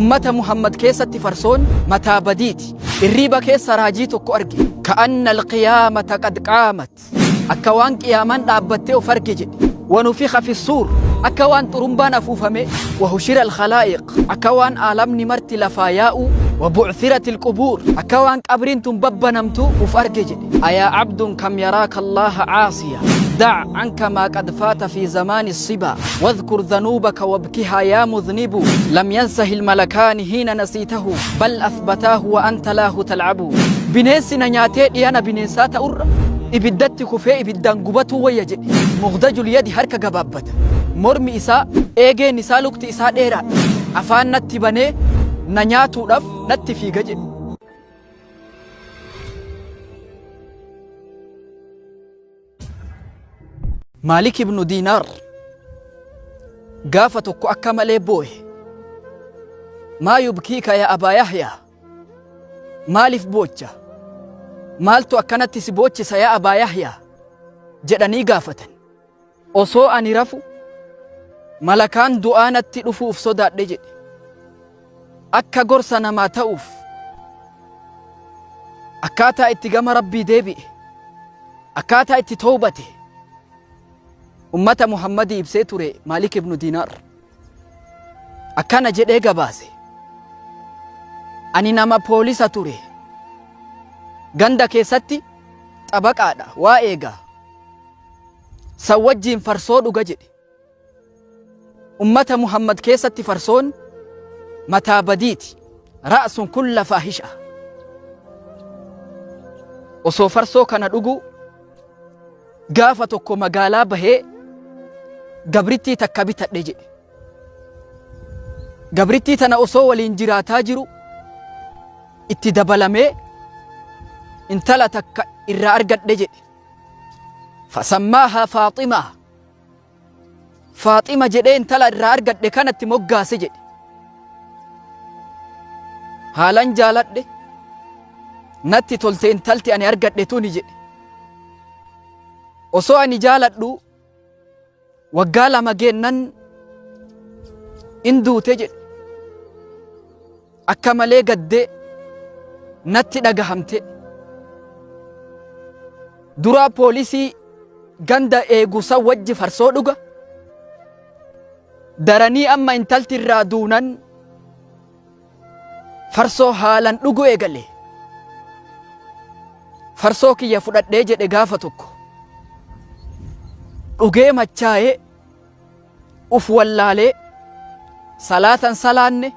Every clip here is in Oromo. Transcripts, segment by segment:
Ummata Muhammad keessatti farsoon mataa badiiti. Irriiba keessa raajii tokko arge. Ka'anna alqiyaamata qad qaamat. Akka waan qiyaamaan dhaabbattee of arge jedhe. Wanufikha fi suur. Akka waan xurumbaan afuufame. Wahushira alkhalaa'iq. Akka waan aalamni marti lafaa yaa'u. Wabu'thirat alqubuur. Akka waan qabriin tun babbanamtu uf arge jedhe. Ayaa abdun kam yaraaka Allaha caasiya. دع عنك ما قد فات في زمان الصبا واذكر ذنوبك وابكها يا مذنب لم ينسه الملكان حين نسيته بل أثبتاه وأنت لاه تلعب. Bineensi na nyaatee dhiyana bineensaa ta'urra ibiddatti kufee ibiddaan gubatuu wayya jedhe. Mugdajul yadi, harka gabaabbata. Mormi isaa, eegeen isaa, lukti isaa dheeraadha. Afaan natti banee na nyaatuudhaaf natti fiiga jedhe. Maalik ibnu Diinaar gaafa tokko akka malee boohe. Maa yubkiika yaa Abaa Yahyaa? Maaliif boocha? Maaltu akkanatti si boochisa yaa Abaa Yahyaa? Jedhanii gaafatan. Osoo ani rafu malakaan du'aa natti dhufuuf sodaadhe jedhe. Akka gorsa namaa ta'uuf akkaataa itti gama Rabbii deebi'e, akkaataa itti towbate ummata Muhammadii ibsee ture Maalik ibnu Diinaar. Akkana jedhee gabaase. Ani nama poolisa ture. Ganda keessatti xabaqaadha, waa eegaa. San wajjiin farsoo dhuga jedhe. Ummata Muhammad keessatti farsoon mataa badiiti. Ra'sun kulla faahisha. Osoo farsoo kana dhuguu gaafa tokko magaalaa bahee gabrittii takka bitadhe jedhe. Gabrittii tana osoo waliin jiraataa jiru itti dabalamee intala takka irraa argadhe jedhe. Fasammaahaa Faaximaa. Faaxima jedhee intala irraa argadhe kanatti moggaase jedhe. Haalan jaaladhe, natti tolte intalti ani argadhe tuni jedhe. Osoo ani jaaladhu waggaa 2 geennan in duute jedhe. Akka malee gaddee natti dhagahamte. Duraa poolisii ganda eegu san wajji farsoo dhuga. Daranii amma intalti irraa duunan farsoo haalan dhugu eegale. Farsoo kiyya fudhadhee jedhe gaafa tokko. Dhugee machaa'ee uf wallaalee salaatan salaanne,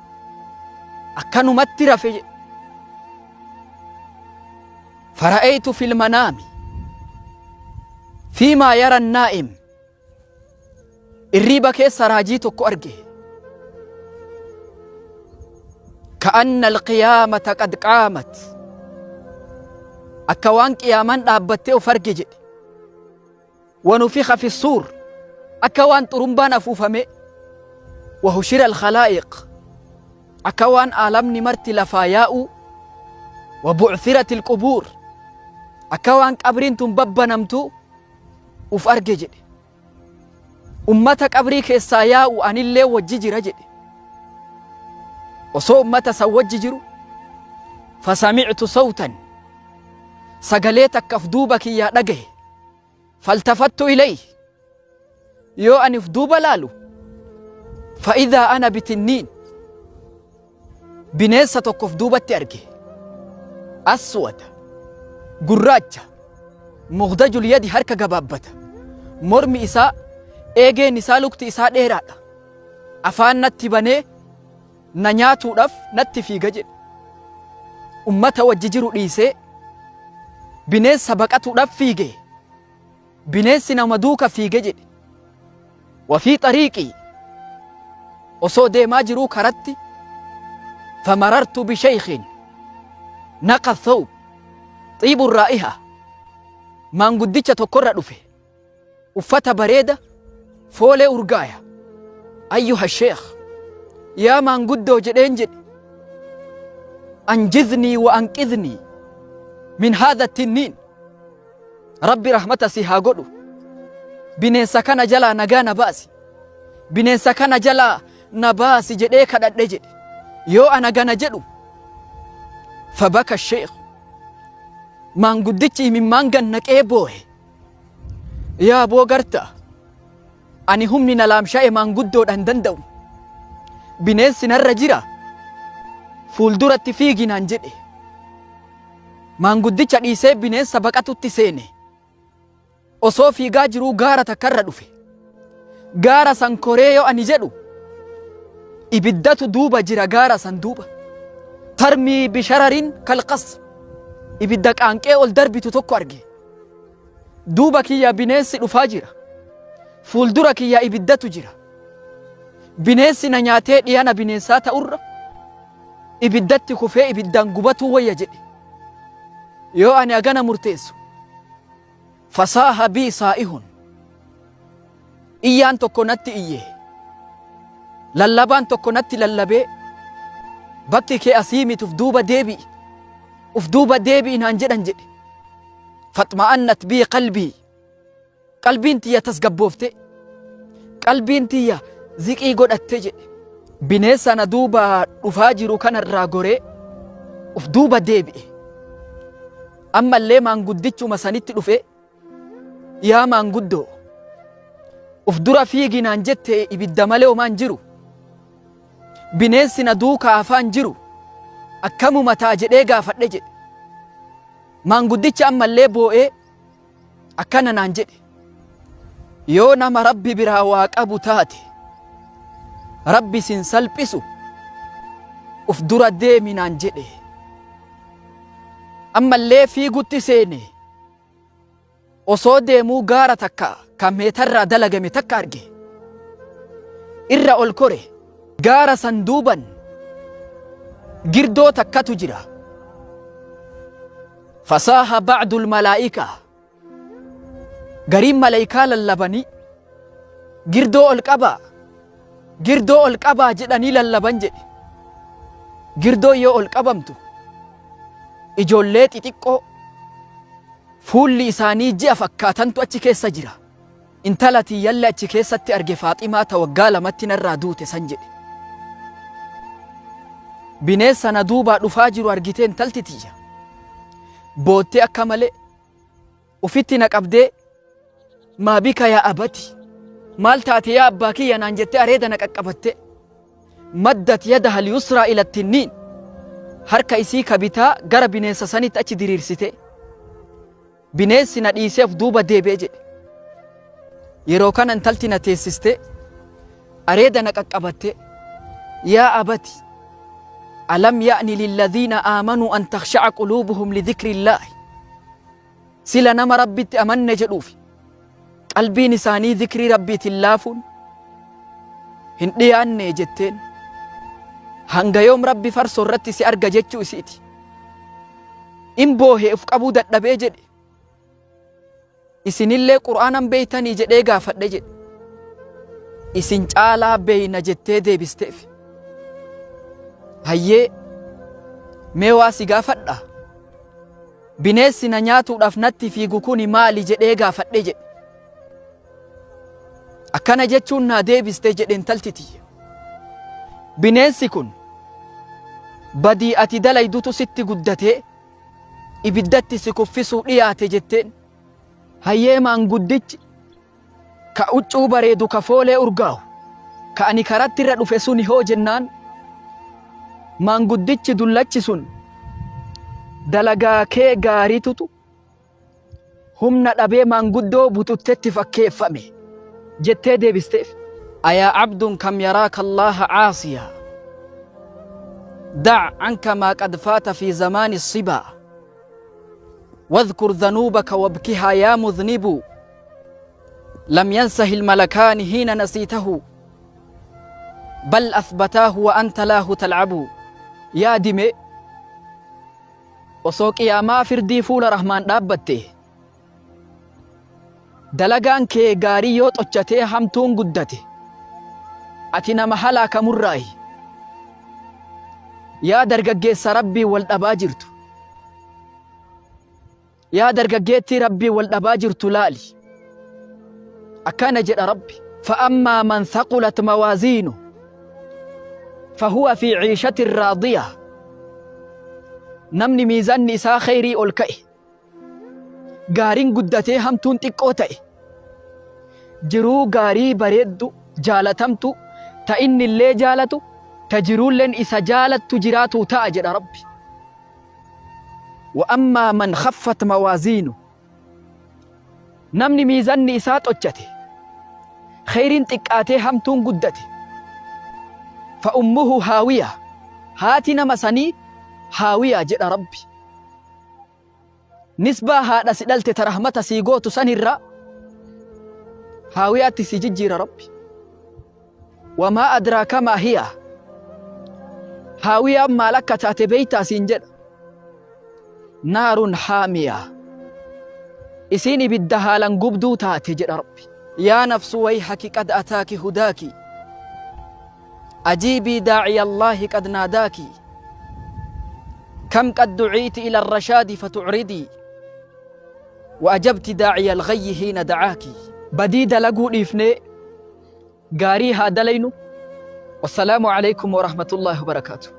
akkanumatti rafe jedhe. Fara'aytu fil manaami fiimaa yara naa'im, irriiba keessa raajii tokko arge. Ka'anna alqiyaamata qad qaamat, akka waan qiyaamaan dhaabbattee of arge jedhe. Wanufikha fi suur, akka waan xurumbaan afuufame. Wahushira alkhalaa'iq, akka waan aalamni marti lafaa yaa'u. Wabu'thirat alqubuur, akka waan qabriin tun babbanamtu uf arge jedhe. Ummata qabrii keessaa yaa'u anillee wajji jira jedhe. Osoo ummata san wajji jiru, fasamictu sawtan, sagalee takka of duuba kiyyaa dhagahe. Faltafattu ilayhi, yoo ani uf duuba laalu, fa'idaa ana bitinniin, bineensa tokko of duubatti arge. Aswada, gurraacha, mugdajul yadi, harka gabaabbata. Mormi isaa, eegeen isaa, lukti isaa dheeraadha. Afaan natti banee na nyaatuudhaaf natti fiiga jedhe. Ummata wajji jiru dhiisee bineensa baqatuudhaaf fiige. Bineensi nama duuka fiige jedhe. Wafii xariiqii, osoo deemaa jiruu karatti, famarartu bisheykhin naqa thawb xiibu raa'iha, maanguddicha tokkorra dhufe, uffata bareeda, foolee urgaaya. Ayyuha sheekh, yaa maanguddoo jedheen jedhe, anjiznii wa anqidhnii min haadha tinniin, Rabbi rahmata si haa godhu, bineensa kana jalaa nagaa na baasi, bineensa kana jalaa na baasi jedhee kadhadhe jedhe. Yoo ana gana jedhu fabaka sheekh maanguddichi imimmaan gannaqee boohe. Yaa boo garta ani humni na laamsha'e maanguddoodha hin danda'u. Bineensi narra jira fuulduratti fiigi naan jedhe. Maanguddicha dhiisee bineensa baqatutti seene. Osoo fiigaa jiruu gaara takkarra dhufe. Gaara san koree yoo ani jedhu ibiddatu duuba jira gaara san duuba. Tarmii bishararin kalqas ibidda qaanqee ol darbitu tokko arge. Duuba kiyya bineensi dhufaa jira. Fuuldura kiyya ibiddatu jira. Bineensi na nyaatee dhiyana bineensaa ta'urra ibiddatti kufee ibiddaan gubatuu wayya jedhe. Yoo ani agana murteessu fasaaha bii saa'ihun iyyaan tokko natti iyye lallabaan tokko natti lallabee bakki kee asii miti uf duuba deebi'i uf duuba deebi'i naan jedhan jedhe faxma'annat bii qalbii Qalbiin tiyya tasgabboofte. Qalbiin tiyya ziqii godhatte jedhe. Bineensa na duuba dhufaa jiru kanarraa goree uf duuba deebi'e. Ammallee maanguddichuma sanitti dhufee yaa maanguddoo uf dura fiigi naan jette ibidda malee homaa hin jiru. Bineensi na duukaa hafaa hin jiru. Akkamuma ta'a jedhee gaafadhe jedhe. Maanguddichi ammallee boo'ee akkana naan jedhe yoo nama rabbi biraa waa qabu taate rabbi sin salphisu uf dura deemi naan jedhe ammallee fiigutti seene osoo deemuu gaara takka kan meetarraa dalagame takka arge irra ol kore gaara san duuban girdoo takkatu jira Fasaaha ba'dul malaa'ikaa gariin malaa'ikaa lallabanii girdoo ol qabaa girdoo ol qabaa jedhanii lallaban jedhe. Girdoo yoo ol qabamtu ijoollee xixiqqoo fuulli isaanii ji'a fakkaatantu achi keessa jira. Intala tiyyalle achi keessatti arge Faaximaa ta waggaa lamatti narraa duute san jedhe. Bineensa na duubaa dhufaa jiru argitee intalti tiyya. Boottee akka malee ufitti na qabdee maa bika yaa abati maal taate yaa abbaa kiyya naan jettee areeda na qaqqabatte. Maddat yadaha liyusraa ila tinniin harka isii ka bitaa gara bineensa sanitti achi diriirsite. Bineensi na dhiisee of duuba deebi'e jedhe. Yeroo kana intalti na teessistee areeda na qaqqabattee yaa abati alam ya'ni lilladhiina aamanuu an takhsha'a quluubuhum lidhikrillaahi sila nama rabbitti amanne jedhuufi qalbiin isaanii dhikrii rabbiitiin laafuun hin dhiyaanne jetteen hanga yoom rabbi farsoo irratti si arga jechuu isiiti. In boohe uf qabuu dadhabee jedhe. Isinillee Qur'aanan beeytanii jedhee gaafadhe jedhe. Isin caalaa beeyna jettee deebisteef. Hayyee mee waa si gaafadha. Bineessi na nyaatuudhaaf natti fiigu kuni maali jedhee gaafadhe jedhe. Akkana jechuun naa deebiste jedhe intalti tiyya. Bineensi kun badii ati dalaydutu sitti guddatee ibiddatti si kuffisuu dhiyaate jetteen. Hayyee maanguddichi ka uccuu bareedu ka foolee urgaahu ka ani karatti irra dhufe suni hoo jennaan maanguddichi dullachi sun dalagaa kee gaariitutu humna dhabee maanguddoo bututtetti fakkeeffame jettee deebisteef. Ayaa abdun kam yaraaka Allaaha caasiyaa dac anka maa qad faata fi zamaani sibaa wadhkur dhanuubaka wabkihaa yaa mudhnibuu lam yansahi lmalakaani hiina nasiitahu bal athbataahu wa anta laahu talcabuu yaadi mee Osoo qiyaamaa firdii fuula Rahmaan dhaabbatte, dalagaan kee gaarii yoo xochatee hamtuun guddate, ati nama halaakamurraayi. Yaa dargaggeessa Rabbiin wal dhabaa jirtu. Yaa dargaggeettii Rabbiin wal dhabaa jirtu laali. Akkana jedha Rabbi. Fa'ammaa man thaqulat mawaaziinu. Fahuwa fi ciishatin raadiya. Namni miizanni isaa kheyrii ol ka'e, gaariin guddatee hamtuun xiqqoo ta'e, jiruu gaarii bareeddu jaalatamtu ta innillee jaalatu ta jiruulleen isa jaalattu jiraatuu ta'a jedha Rabbi. Wa ammaa man khaffat mawaaziinu. Namni miizanni isaa xochate, kheyriin xiqqaatee hamtuun guddate, fa ummuhu haawiya, haati nama sanii haawiya jedha Rabbi. Nisbaa haadha si dhalte ta rahmata sii gootu sanirraa haawiyaatti si jijjiira Rabbi. Wamaa adraaka maa hiya, haawiyaan maal akka taate beeytaa siin jedha. Naarun haamiya, isiin ibidda haalan gubduu taate jedha Rabbi. Yaa nafsu wayhaki qad ataaki hudaaki, ajiibii daaciya Allaahi qad naadaaki, kam qad duciiti ila arrashaadi fatucridii, wa ajabti daaciya alghayyi hiina dacaaki. Badii dalaguu dhiifnee gaarii haa dalaynu. Wassalaamu aleykum warahmatullaahi wabarakaatuh.